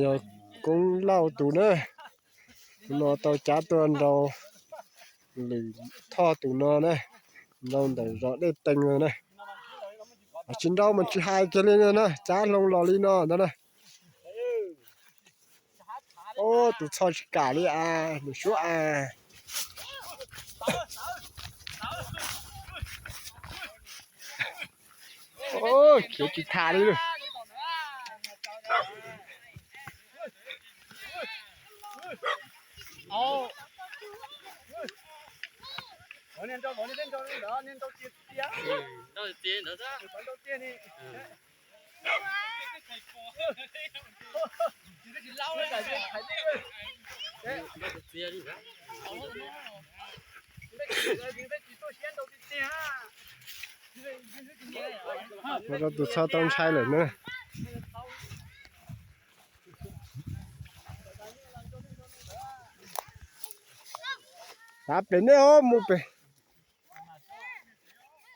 Yog Koob Lauj tus na, tus no tau cav tuaj nrau lwm thoj tus no na, nrau ntawm zos Dej Tees no na. Tsis nrau mas tsis hais kiag li na, cav hlo los li no ntag na. Ub, tus txho tsis kam li as, nws suab as. Khiav tsis tham li lawm. Tus txho tau ntshai lawm na. Tav pem nej os, mus pem.